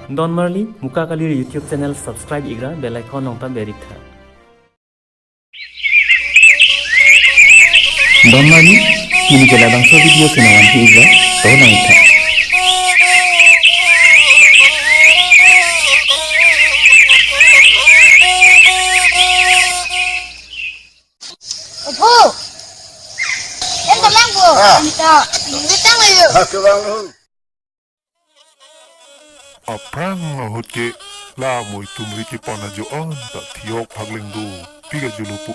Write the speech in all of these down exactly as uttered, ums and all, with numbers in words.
Don Marli Muka Kalir YouTube channel subscribe ikra bell icon nongta berik tha. Don Marli, pini ke labangso video si nangvanpi ikra, to nang tha. Opo. Em, kalang po. Ah. Kita, kita ngayo. Ah, kalang. Aphrang ahut ke la mo itum ri kepon ajo-an ta thiok phakleng dopik ajo lo pu.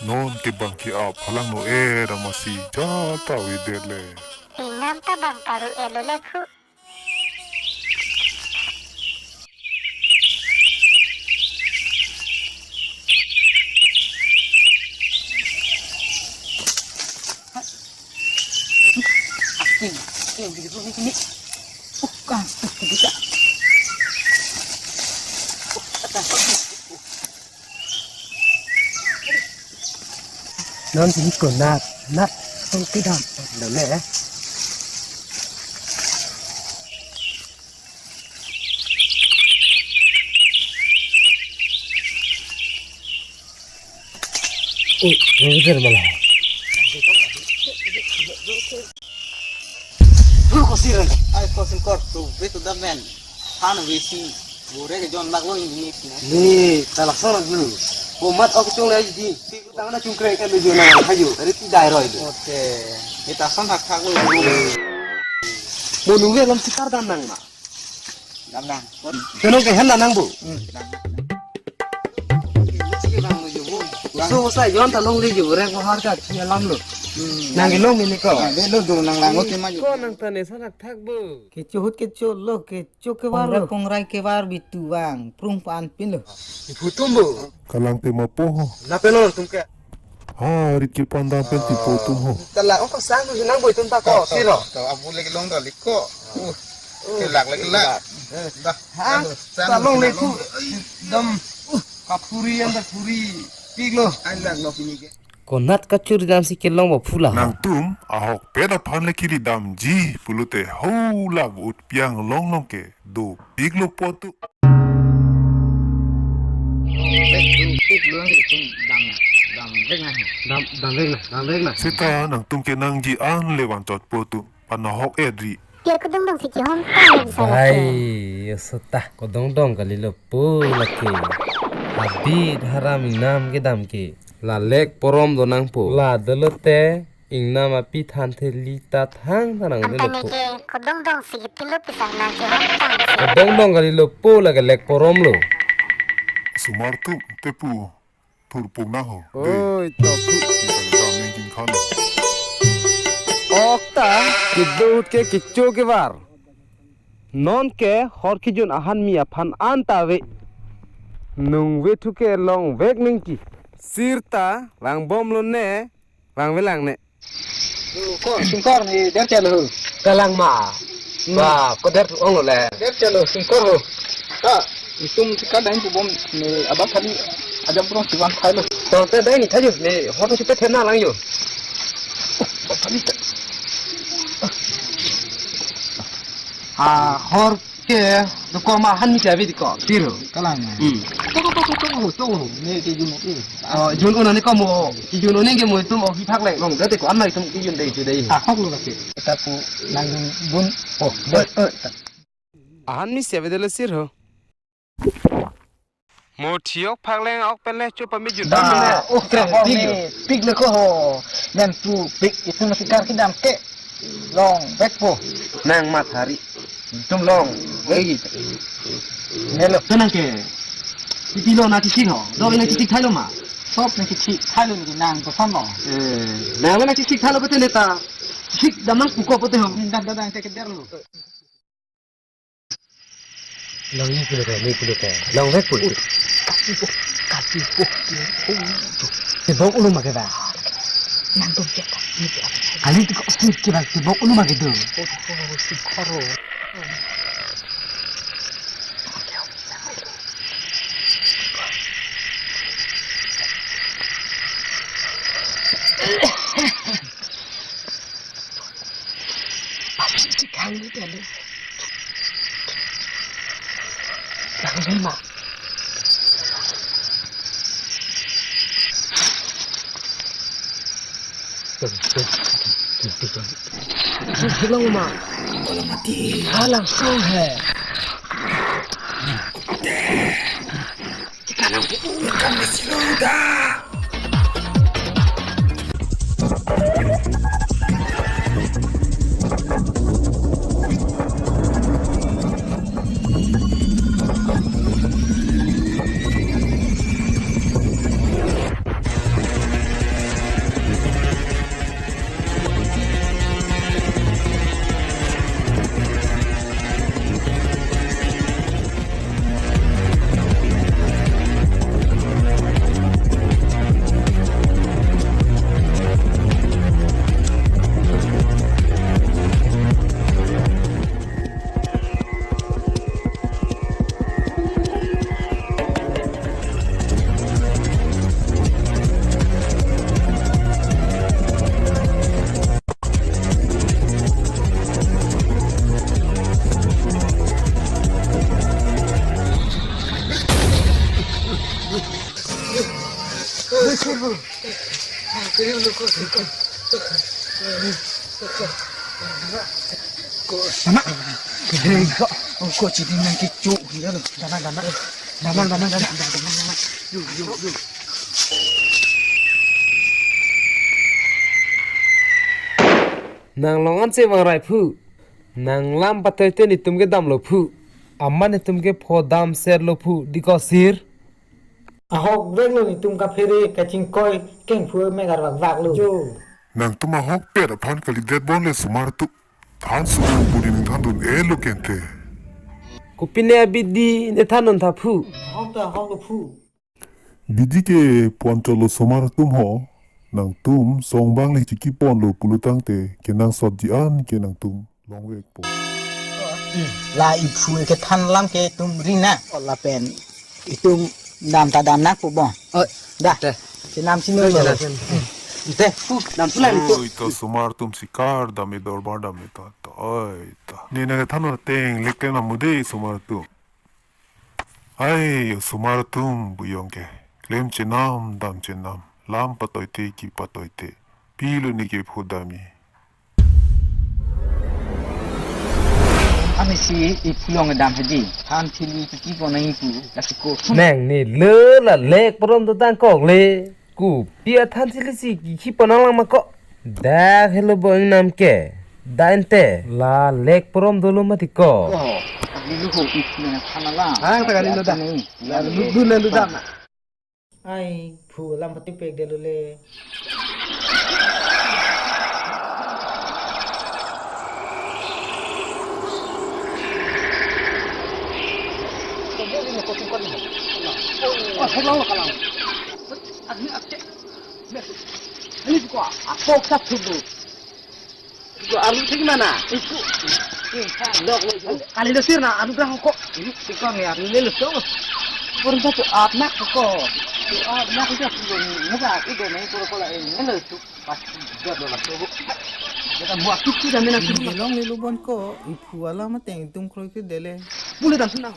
Non ke bang ke aphalang no er amatsi jata avedet le. Ingnam ta bang paru-et lo le phu. Asing, asing, begitu ni, ni. Uh, kan, uh, bisa. Uh, atas, uh, uh. Non si ko nat, nat, tong kidam, dam le, eh. Ui, Roger malah. Lu kosir. Ai, kosir kor tu, betu damen. Han wisi. Bore ke jon lak lo ini. Ni, talak sana dulu. Komat aku cung lagi di. Tangan cung krek kan mejo na, hayu. Dari tidak roi tu. Oke. Kita son hak hak lo. Mo nunggu lam sikar dan nang ma. Dam nang. Kenong ke hen nang bu. Hmm. So sa yon ta longle jo rek ko har ka chi alam lo. Hmm. Nang ke long ini ko. Ah, de lo do nang lang ot ma jo. Ko nang ta ne sa thak thak bu. Kecho ahut kecho lo, kecho kevar lo. Kongrai kongrai kevar bitu vang, prung pan pin lo. Ipu tum bu. Kalang tema po ho. Na pe non tum ke. Ha, rit kepon dam pen tipo tum ho. Tala ong pasang tu nang boi tum ta ko, siro. To, abu lagi long ta liko. Uh, kelak lagi lak. Dah. Ha, ta longle ku. Dam. Uh, kapuri yang ta puri. Pik lo. Ai lak lo kini ke. Konat kachuri dam si kelong ba phula. Nangtum ahok pen aphan le kiri damji pulote ho la ut piang long long ke. Dopik lo po tu. Dam, dam vek na, dam, dam vek na, dam vek na. Seta nangtum ke nangji an le vanchot po tu. Panahok edri. Piar kedong dong si kihom tang bisa lake. Ai, seta kedong dong kali lo po lake. Habit haram ingnam kedam ke. La lek porom do nangpo. La dolo te. Ingnam api than theli ta thang than ang. Anta dolo ne po. Ke kodong dong si kipilo pisang nang ke hong tang si. Kodong dong kali lo po lake lek porom lo. Sumar tu tepu thurpung na ho. Oi, to pu. Ni kali dam neng king khan. Okta kedo ahut ke kecho kevar. Non ke hor kijun ahan mi aphan anta ave. Nung ave thu ke long vek ningki. Sirta vang bom lo ne. Vang velang ne. Ko, singkor ni der chalo. Kalang ma. Hmm. Ba, ko der tu ong le. Der chalo, singkor ho. Ta, itum si ka dai pu bom ni abang kali ada burung si vang khai lo. To, te dai ni thayu ni, hoto si pe thena lang yo. Abang kali ta. Ah, hor ke, do ko ma han mi chabi di ko, tiro. Kalang. Hmm. To, to, to, to, to, to, ne ke jun, eh. Oh, jun una ne ko mo, ki jun ne ke mo tum o hi phak le, long, date ko, an mai tum ki jun dei, ju dei. Ah, hok lo ke. Ta pu, nang jun bun, oh, dei, eh, ta. Ahan mi siya bedele sir ho. Mo thiok phak leng ok pen le chupa mi jun. Dam ne, oh, kre, pik, pik le ko ho. Nang tu, pik, itum si kar ki dam ke. Long, vek po. Nang mat hari. Tum long. Ei. Melo. Tenang ke. Titi lo na tisik ho. Do ina tisik thailo ma. Sop na tisik thailo ni nang ko son lo. Eh, nang na tisik thailo ko tene ta. Tisik damang puko pote ho. Dah, dah, dah, ke der lo. Long ni pulo ko, ni pulo ko. Long vek pulo. Kapi po, kapi po. Tebok ulu ma ke ba. Nang tum cek. Kali tu ko sip ke ba tebok ulu ma ke do. Oh, oh, sip koro. Apa sih kali tadi? Tangdema. Hello ma. Halang song hai. Mama, hei ko, ko chidi nang kichu, ya lo, dana, dana, dana, dana, dana, dana, dana, dana, yu, yu, yu. Nang long anse vangrai phu. Nang lam patoi te netum ke damlo phu. Amat netum ke pho damserlo phu, dikosir. Ahok veklo netum kaphere kachingkoi kengphu mek arvakvak lo. Jo. Nangtum ahokpet aphan kalidet bon le osomar atum. Than su-u pu di ningthandun-e lo kente. Kopine abidi ne thandun tha phu. Ahok ta ahok lo phu. Bidi ke pon cholo osomar atum ho, nangtum song bang le chiki ponlo pulo tangte, kenangsotji an ke nangtum longvekpo. La iphu kethan alam ke itum ri na. Lapen itum dam ta dam nangpo bo. Oi, da. Te. Chenam sini lo. Te, pu, dam pulang tu. Oi, ta osomar atum sikar dam-e dorbar dam-e ta, ta, oi, ta. Ne nang kethan ateng lek te namu de osomar atum. Ai, osomar atum buyong ke. Klem chenam, dam chenam. Lam patoi te, ki patoi te. Pilo ne ke phu dam-e. Ami si iphu long dam hedi. Than thili ki ki ko nang iphu. Lasi ko. Nang ne le la lek parom to tangkok le. Kopi athan thili si ki ki ponang lang ma ko. Dak helo bo ingnam ke. Da ente la lek parom dolo mati ko. Oh, kali lu ho iphu na than lang. Ah, ta kali lu da. Ni. Lu, lu, lu, lu da. Ai, phu lam pati pek de lule. Oh, hello, hello. Agni akte. Ini ko, apa satu tu? Ko alu thik mana? Iku. Dok lo. Kali lo sir na, alu dah kok. Ini siko ni alu le lo so. Pur sa tu anak ko. Anak dia tu ni ba itu ni ko ko la ini lo tu. Pas dot lo la tu. Kita buat tu kita mina sini. Long le lo bon ko, iphu alam ateng tum kroi ke dele. Boleh dah senang.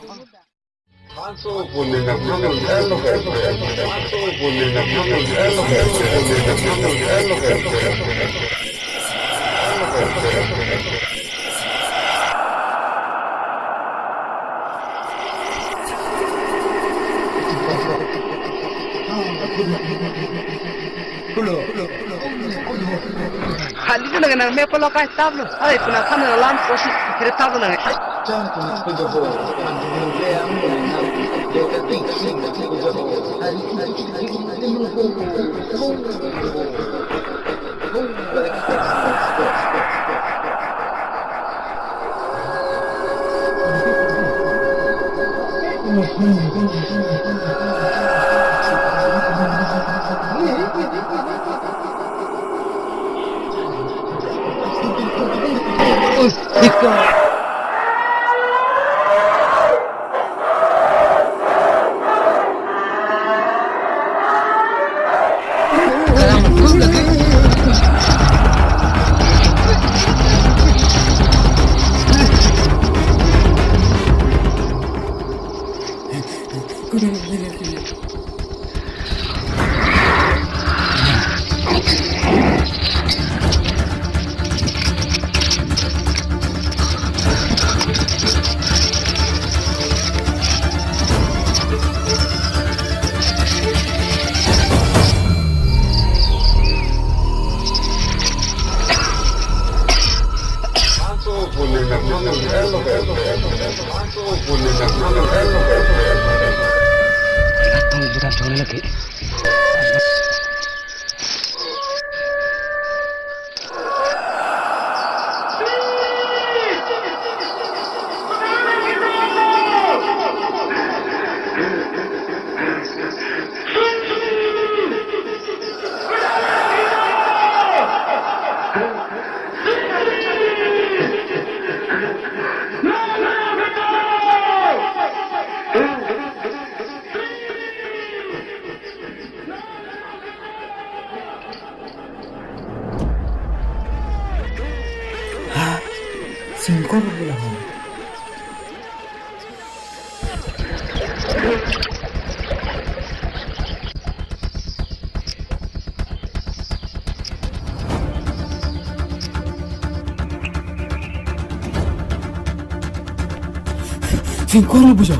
Hali tu nang nang me polo kai tap lo. Ai, puna khan na lam kosi kire tap lo nang. Ha, singkor bula ho. Singkor lo pujo.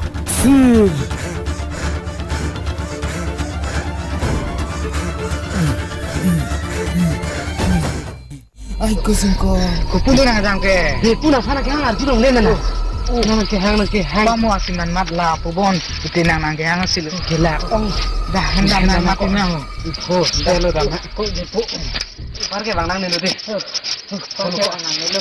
Ai ko singkor. Kopulo nang jang ke. Bepun aphan nang kehang arjulongle nana. Oh, nang kehang, nang kehang. Pamo asiman mat la pubon. Ite nang nang kehang asilo. Kela. Oh, dah hendak nang mat na ho. Ho, dah lo dah na. Ko, ko. Par ke bang nangnelo dei. Par ke bang nangnelo.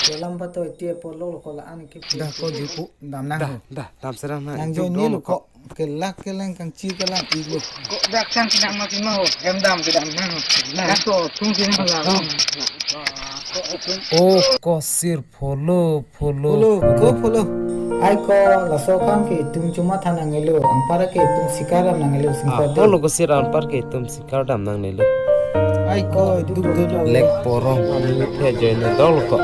Kelam ba to ite polo lo ko la-an ke. Dah ko jupu dam nang. Dah, ho. Dah, dam serang na. Nang juk jo dong nilo ko. Ko. Kelak keleng kangchi kelang iglo. Ko dak sang kedam ma sima ho. Hem dam kedam na ho. Dak to thung sima ho la. Oh, ko sir polo, polo. Polo, ko polo. Ai ko laso akam ke itum chuma than nangnelo. Anpar ke itum sikar dam nangnelo singkor. Ah, polo ko sir anpar ke itum sikar dam nangnelo. Ai ko itum duk duk. Lek porong. He join dol ko.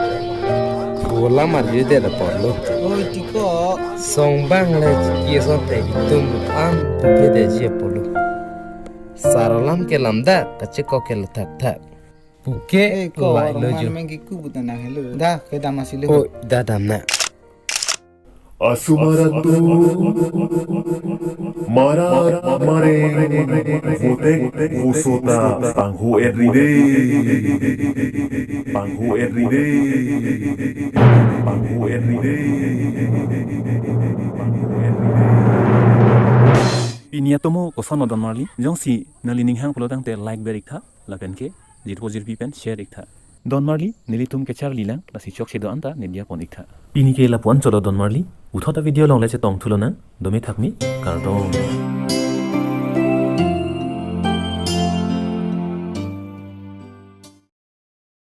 Bola mar jui de da porlo. Oi, tiko. Song bang le chiki son te itum an puke de je polo. Sar alam ke lamda kachekok ke le thak thak. Puke. Eh, ko lai lo jo. Meng ki ku buta nang helo. Da, kedam asilo. Oh, da dam na. Asomar atum, marat mareng, votek vosota panghu enri dei. Panghu enri dei. Panghu enri dei. Panghu enri dei. Pini atomo koson ma donmarli, jongsi nangli ning hang pulo tangte like ber iktha, lapen ke jirpo jirpi pen share iktha. Donmarli, nelitum kecharli lang, lasi chokche do-an ta ne diya pon iktha. Pini ke lapu-an cholo donmarli, puthot a video along le chetong thulo nang, dome thakmi, kardom.